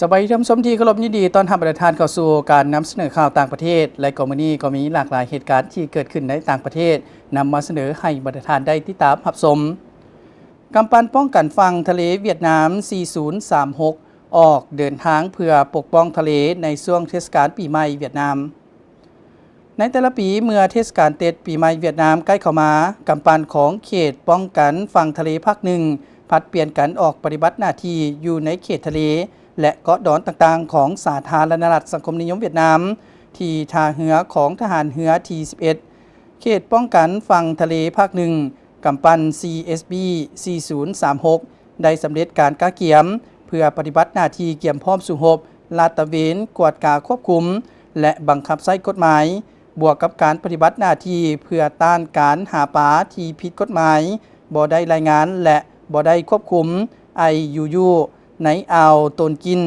ສະບາຍດີທ່ານຜູ້ຊົມທີ່ເຄົາລົບ, ຍິນດີຕ້ອນຮັບບັນດາທ່ານເຂົ້າສູ່ການນຳສະເໜີຂ່າວຕ່າງປະເທດ ແລະ ກໍມື້ນີ້ກໍມີຫຼາກຫຼາຍເຫດການທີ່ເກີດຂຶ້ນໃນຕ່າງປະເທດ ນຳມາສະເໜີໃຫ້ບັນດາທ່ານໄດ້ຕິດຕາມຮັບຊົມ. ກຳປັ່ນປ້ອງກັນຝັ່ງທະເລຫວຽດນາມ ສີ່ສູນສາມຫົກ ອອກເດີນທາງເພື່ອປົກປ້ອງທະເລໃນຊ່ວງເທດສະການປີໃໝ່ຫວຽດນາມ. ໃນແຕ່ລະປີ ເມື່ອເທດສະການເຕັດປີໃໝ່ຫວຽດນາມໃກ້ເຂົ້າມາ, ກຳປັ່ນຂອງເຂດປ້ອງກັນຝັ່ງທະເລພາກໜຶ່ງ ຜັດປ່ຽນກັນອອກປະຕິບັດໜ້າທີ່ຢູ່ໃນເຂດທະເລ ແລະ ເກາະດອນຕ່າງໆຂອງສາທາລະນະລັດສັງຄົມນິຍົມຫວຽດນາມ ທີ່ທ່າເຮືອຂອງທະຫານເຮືອທີສິບເອັດ ເຂດປ້ອງກັນຝັ່ງທະເລພາກໜຶ່ງ ກຳປັ່ນ ຊີເອສບີ ສີ່ສູນສາມຫົກ ໄດ້ສຳເລັດການກະກຽມ ເພື່ອປະຕິບັດໜ້າທີ່ກຽມພ້ອມສູ້ຮົບ, ລາດຕະເວນ, ກວດກາຄວບຄຸມ ແລະ ບັງຄັບໃຊ້ກົດໝາຍ, ບວກກັບການປະຕິບັດໜ້າທີ່ເພື່ອຕ້ານການຫາປາທີ່ຜິດກົດໝາຍ, ບໍ່ໄດ້ລາຍງານ ແລະ ບໍ່ໄດ້ຄວບຄຸມ ໄອຢູຢູ ໃນອ່າວໂຕນກິນ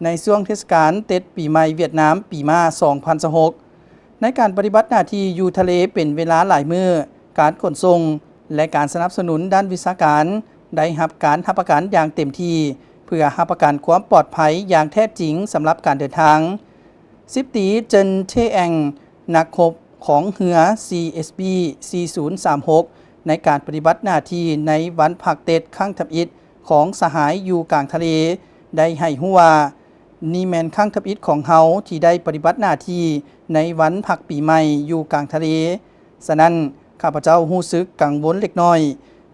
ໃນຊ່ວງເທດສະການເຕັດປີໃໝ່ຫວຽດນາມປີໝ້າ ສອງພັນຊາວຫົກ. ໃນການປະຕິບັດໜ້າທີ່ຢູ່ທະເລເປັນເວລາຫຼາຍມື້, ການຂົນສົ່ງ ແລະ ການສະໜັບສະໜູນດ້ານວິຊາການ ໄດ້ຮັບການຮັບປະກັນຢ່າງເຕັມທີ່ ເພື່ອຮັບປະກັນຄວາມປອດໄພຢ່າງແທ້ຈິງສຳລັບການເດີນທາງ. ສິບຕີ ເຈິນ ເທແອງ ນັກຮົບຂອງເຮືອ ຊີເອສບີ ສີ່ສູນສາມຫົກ ໃນການປະຕິບັດໜ້າທີ່ໃນວັນພັກເຕັດຄັ້ງທຳອິດຂອງສະຫາຍຢູ່ກາງທະເລ ໄດ້ໃຫ້ຮູ້ວ່າ, ນີ້ແມ່ນຄັ້ງທຳອິດຂອງເຮົາທີ່ໄດ້ປະຕິບັດໜ້າທີ່ໃນວັນພັກປີໃໝ່ຢູ່ກາງທະເລ. ສະນັ້ນ, ຂ້າພະເຈົ້າຮູ້ສຶກກັງວົນເລັກນ້ອຍ,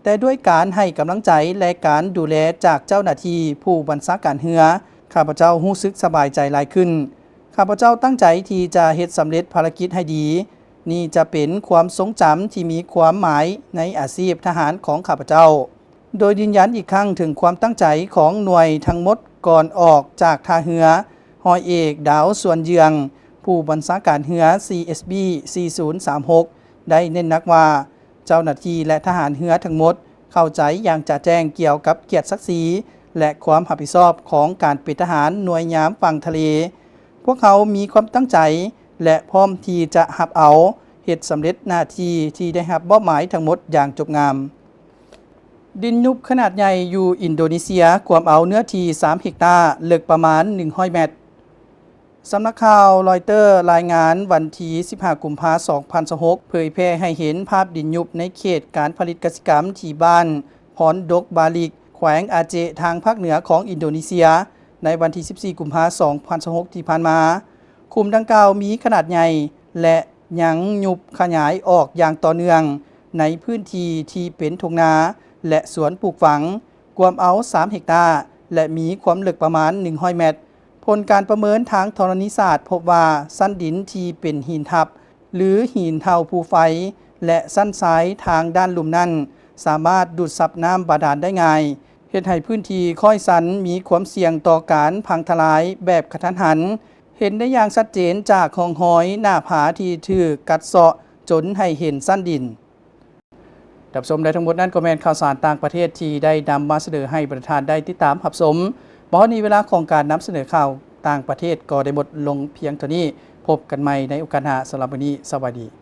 ແຕ່ດ້ວຍການໃຫ້ກຳລັງໃຈ ແລະ ການດູແລຈາກເຈົ້າໜ້າທີ່ຜູ້ບັນຊາການເຮືອ, ຂ້າພະເຈົ້າຮູ້ສຶກສະບາຍໃຈຫຼາຍຂຶ້ນ. ຂ້າພະເຈົ້າຕັ້ງໃຈທີ່ຈະເຮັດສຳເລັດພາລະກິດໃຫ້ດີ. ນີ້ຈະເປັນຄວາມຊົງຈຳທີ່ມີຄວາມໝາຍໃນອາຊີບທະຫານຂອງຂ້າພະເຈົ້າ. ໂດຍຢືນຢັນອີກຄັ້ງເຖິງຄວາມຕັ້ງໃຈຂອງໜ່ວຍທັງໝົດກ່ອນອອກຈາກທ່າເຮືອ, ຮ້ອຍເອກ ດາວ ຊວນເຍືອງ ຜູ້ບັນຊາການເຮືອ ຊີເອສບີ ສີ່ສູນສາມຫົກ ໄດ້ເນັ້ນໜັກວ່າ ເຈົ້າໜ້າທີ່ ແລະ ທະຫານເຮືອທັງໝົດເຂົ້າໃຈຢ່າງຈະແຈ້ງກ່ຽວກັບກຽດສັກສີ ແລະ ຄວາມຮັບຜິດຊອບຂອງການເປັນທະຫານໜ່ວຍຍາມຝັ່ງທະເລ. ພວກເຮົາມີຄວາມຕັ້ງໃຈ ແລະ ພ້ອມທີ່ຈະຮັບເອົາ, ເຮັດສຳເລັດໜ້າທີ່ທີ່ໄດ້ຮັບມອບໝາຍທັງໝົດຢ່າງຈົບງາມ. ດິນຍຸບຂະໜາດໃຫຍ່ຢູ່ອິນໂດເນເຊຍກວມເອົາເນື້ອທີ່ສາມເຮັກຕາ, ເລິກປະມານໜຶ່ງຮ້ອຍແມັດ. ສຳນັກຂ່າວຣອຍເຕີລາຍງານວັນທີສິບຫ້າ ກຸມພາ ສອງພັນຊາວຫົກ ເຜີຍແຜ່ໃຫ້ເຫັນພາບດິນຍຸບໃນເຂດການຜະລິດກະສິກຳທີ່ບ້ານພອນດົກບາລິກ ແຂວງອາເຈະ ທາງພາກເໜືອຂອງອິນໂດເນເຊຍ ໃນວັນທີສິບສີ່ ກຸມພາ ສອງພັນຊາວຫົກ ທີ່ຜ່ານມາ. ຂຸມດັ່ງກ່າວມີຂະໜາດໃຫຍ່ ແລະ ຍັງຍຸບຂະຫຍາຍອອກຢ່າງຕໍ່ເນື່ອງໃນພື້ນທີ່ທີ່ເປັນທົ່ງນາ ແລະ ສວນປູກຝັງ, ກວມເອົາສາມເຮັກຕາ ແລະ ມີຄວາມເລິກປະມານໜຶ່ງຮ້ອຍແມັດ. ຜົນການປະເມີນທາງທໍລະນີສາດພົບວ່າ ຊັ້ນດິນທີ່ເປັນຫີນທັບ ຫຼື ຫີນເທົາພູໄຟ ແລະ ຊັ້ນຊາຍທາງດ້ານລຸ່ມນັ້ນ ສາມາດດູດຊັບນ້ຳບາດານໄດ້ງ່າຍ, ເຮັດໃຫ້ພື້ນທີ່ຄ້ອຍຊັນມີຄວາມສ່ຽງຕໍ່ການພັງທະລາຍແບບກະທັນຫັນ. ເຫັນໄດ້ຢ່າງຊັດເຈນຈາກຮ່ອງຮອຍໜ້າຜາທີ່ຖືກກັດເຊາະຈົນໃຫ້ເຫັນຊັ້ນດິນ. ທ່ານຜູ້ຊົມ ແລະ ທັງໝົດນັ້ນກໍແມ່ນຂ່າວສານຕ່າງປະເທດທີ່ໄດ້ນຳມາສະເໜີໃຫ້ບັນດາທ່ານໄດ້ຕິດຕາມຮັບຊົມ. ມາຮອດນີ້ເວລາຂອງການນຳສະເໜີຂ່າວຕ່າງປະເທດກໍໄດ້ໝົດລົງພຽງເທົ່ານີ້. ພົບກັນໃໝ່ໃນໂອກາດໜ້າ. ສຳລັບມື້ນີ້, ສະບາຍດີ.